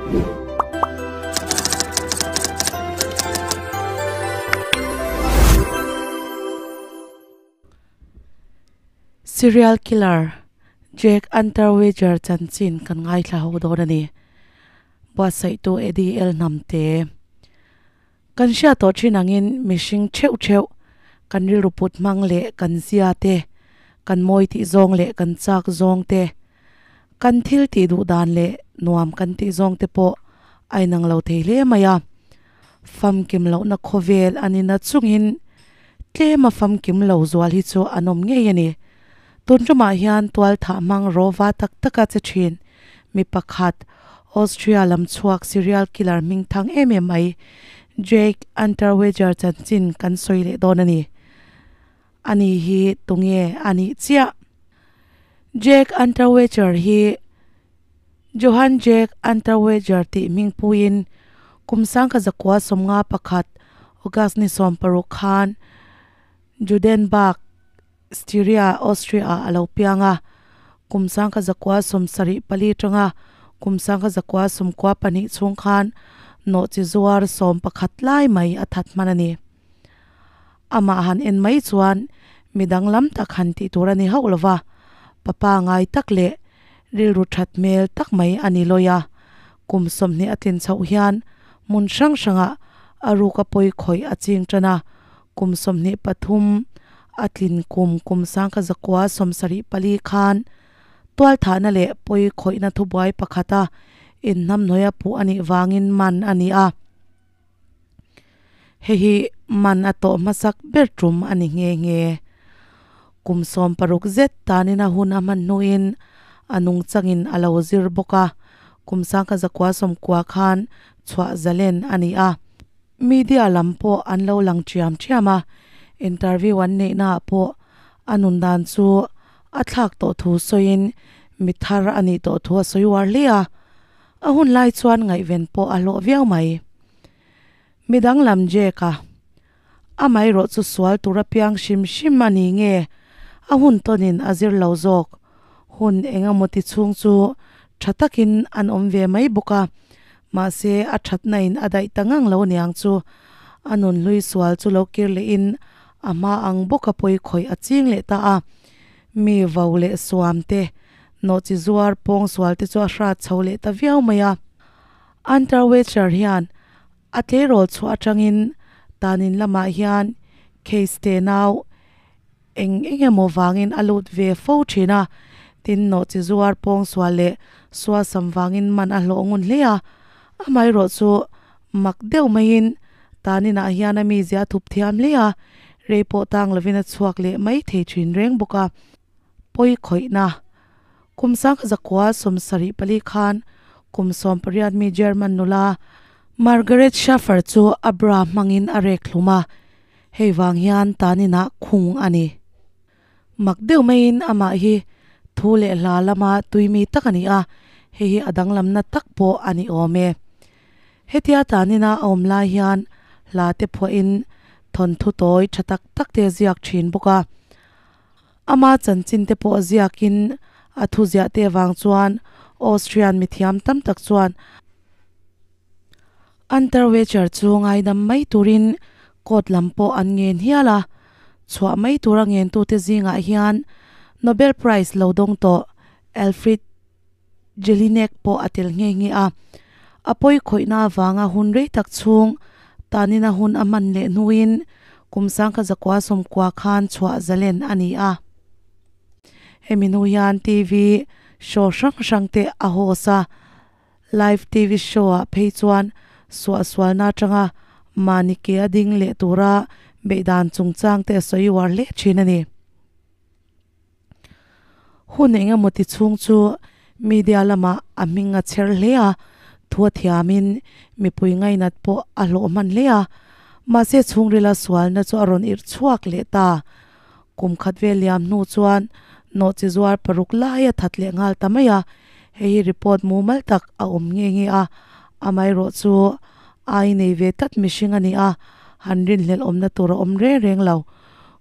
Serial killer Jack Unterweger chanchin kan ngaithla ho dawn a ni. Buatsaihtu Eddie L Hnamte. Kan hriat tawh thin angin mihring theuh theuh kan rilru put hmang leh kan zia te, kan mawi tih zawng leh kan chak zawng te, kan thil tih duh dan leh nuam kan tih zawng te pawh a inang lo thei hle mai a. Famkim lohna khawvel a ni na chungin tlema famkim lo zual hi chu an awm ngei a ni. Tun tumah hian tual thah hmang rawva tak taka che thin mi pakhat, Austria lam chhuak serial killer hming thang em em mai Jake Unterweger chanchin kan sawi leh dawn a ni. Ani hi tunge a nih chiah? Jack Unterweger hi Johann Jack Unterweger tih hming puiin kum 1951 August ni 16 khan Judenburg, Styria, Austria ah a lo piang a. Kum 1974 tanga kum 1992 chhung khan nawhchi zuar 11 lai mai a that hman a ni. Amah han en mai chuan mi danglam tak han tih tur a ni hauh lo va, papa ngai tak leh rilru that hmel tak mai a ni lawi a. Kum 20 a tlin chhoh hian hmun hrang hrangah a ruka pawi khawih a ching tan a, kum 23 a tlin kum kum 1974 khan tualthahna leh pawi khawihna thubuai pakhata inhnamhnawih a puh a nih vangin man a ni a. Hei hi man a tawh hmasak ber tum a ni nghe nghe. Kum 60 zet tanin a hun a hman hnuin a nungchangin a lo zir bawk a, kum 1990 khan chhuah zalen a ni a. Media lam pawh an lo lang ṭhiam ṭhiam a, interview an neihnaah pawh a nun dan chu a thlak tawh thu sawiin mi thar a nih tawh thu a sawi uar hle a. A hun lai chuan ngaihven pawh a hlawh viau mai. Midang lam Jake a, amaherawh chu sual tur a piang hrim hrim a ni nge a hun tawnin a zir lo zawk? Hun eng emaw ti chhung chu tha takin an awm ve mai bawk a, mahse a thatna in a daih ta ngang lo aniang chu a nun hlui sual chu lo kir lehin a hma ang bawk a pawi khawih a ching leh ta a, mi vo leh suam te nawhchi zuar pawng sual te chu a hrat chho leh ta viau mai a. Unterweger hian a tleirawl chhuah atangin tanin lamah hian case te nau eng eng emaw vangin a lut ve fo thin a, tin nawhchi zuar pawngsual leh suasam vangin man a hlawh ngun hle a, amaherawh chu mak deuh maiin taninah hian a mizia a thup thiam hle a, rei pawh tang lovin a chhuak leh mai thei thin reng bawk a. Pawi khawihna. Kum 1974 khan kum 18 mi German nula Margaret Schaffer chu a bra hmangin a rek hlum a, hei vang hian taninah khung a ni. Mak deuh maiin amah hi thu leh hla lama tuimi tak a ni a, hei hi a danglamna tak pawh a ni awm e. Hetia tanina a awm lai hian hla te phuahin thawnthu tawi tha tak tak te a ziak thin bawk a. Ama chanchin te pawh ziakin a thuziah te avang chuan Austrian mithiam tam tak chuan Unterweger chu ngaidam mai turin court lam pawh an ngen hial a. Chhuah mai tura ngentute zingah hian Nobel Prize lo dawng tawh Alfred Jelinek pawh a tel nghe nghe a. A pawi khawihna avanga hun rei tak chhung tanin a hun a hman leh hnuin kum 1990 khan chhuah zalen a ni a. Hemi hnu hian TV show hrang hrang te a host a, live TV show ah phei chuan suahsualna atanga mahni ke a ding leh tura beihdan chungchang te a sawi uar hle thin a ni. Hun eng emaw ti chhung chu media lamah a hming a chher hle a, thu a thiamin mipui ngainat pawh a hlawh hman hle a, mahse chhungrila sualna chu a rawn irh chhuak leh ta. Kum khat vel liam hnu chuan nawhchi zuar paruk lai a that leh nghal ta mai a, hei hi report mumal tak a awm nghe nghe a, amaherawh chu ai nei ve tlat mihring a ni a, han rinhlelh awmna tur a awm reng reng lo.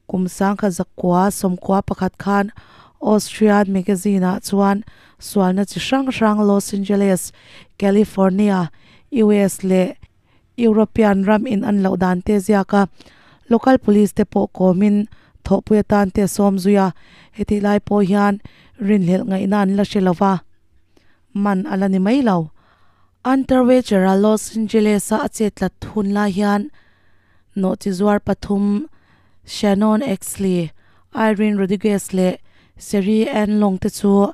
Kum 1991 khan Austrian magazine-ah chuan sualna chi hrang hrang Los Angeles, California, US leh European ram in an loh dan te ziak a, local police te pawh kawmin thawhpui atan te a sawm zui a, hetih lai pawh hian rinhlelh ngaihna an la hre lo va, man a la ni mai lo. Unterweger-a Los Angeles-a a chet tlat hun lai hian nawhchi zuar pathum Shannon Exley, Irene Rodriguez leh Sherry Ann Long te chu